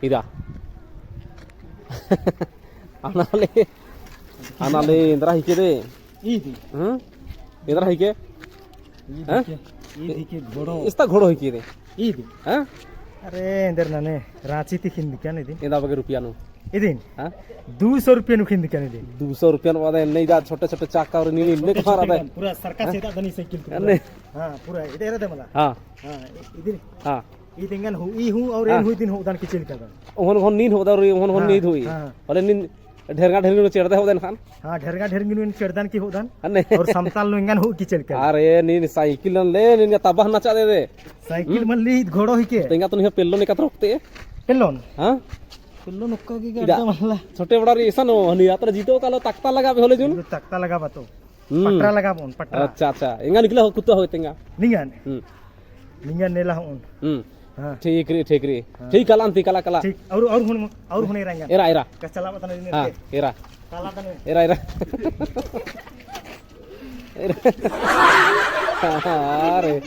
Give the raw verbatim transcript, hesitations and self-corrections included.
इरा। अनाले, अनाले एन्दरा हिके दे। ई दी। हम्म? एन्दरा हिके? ई हाँ? दिके, ई दिके घोड़ो। इस्ता घोड़ो हिके दे। ई दी। हाँ? अरे, एन्देर नने, राँची ती खिंदकन इदिन। एन्दा बग्गे रुपया नू। इदिन? हाँ? दू सौ रुपया नू खिंदकन इदिन। दू सौ रुपया नू वादा एन्ने इदा छोटे छोटे चाका और नीन इन्ने छोटे कहाँ छोटे रहता है? पूरा सर्कस हाँ? एदा दनी साइकिल पूरा। अन्ने? हाँ, पूरा, इधर रहता है मला। हाँ। हाँ, इदिन। हाँ। ई तेंगन हूँ, ई हूँ और हाँ। एन हूँ इदिन हूँ दान किचिल का। ओहन, ओहन नीन होदा और ओहन, ओहन हाँ, नीन हुई। हाँ। भले नीन ढेरगा ढेरगी नू चेड़दा होदन खान। हाँ, ढेरगा ढेरगी नू चेड़दन की होदन। अन्ने। और समताल नू एंगन हूँ किचिल का। अरे, नीन साइकिल नन ले, नीन तबाह नचा दे दे। साइकिल हम्म। मल्ली घोड़ो हिके। तेंगा तो नहीं पेल्लो ने कत रोकते। पेल्लोन? हाँ? पेल्लोन ओक्का की इदा। गाड़ा मल्ला। छोटे बड़ा रे ऐसा नो, हनी यात्रा जीतो कालो तख्ता लगा बे होले जुन। तख्ता लगा बा तो। हम्म। पटरा लगा बोन, पटरा। अच्छा, अच्छा। एंगा निकला हो कुत्ता हो तेंगा। निंगन। हम्म। निंगन नेला हूँ। हम्म। हाँ। ठीक री, ठीक री। हाँ। ठीक, कला अन्ती, कला, कला। ठीक, और, और हुन, और हुन एरा एंगन। एरा, एरा। कस चला बता नहीं हाँ, एरा। काला तने। एरा, एरा। एरा। हाँ, रे।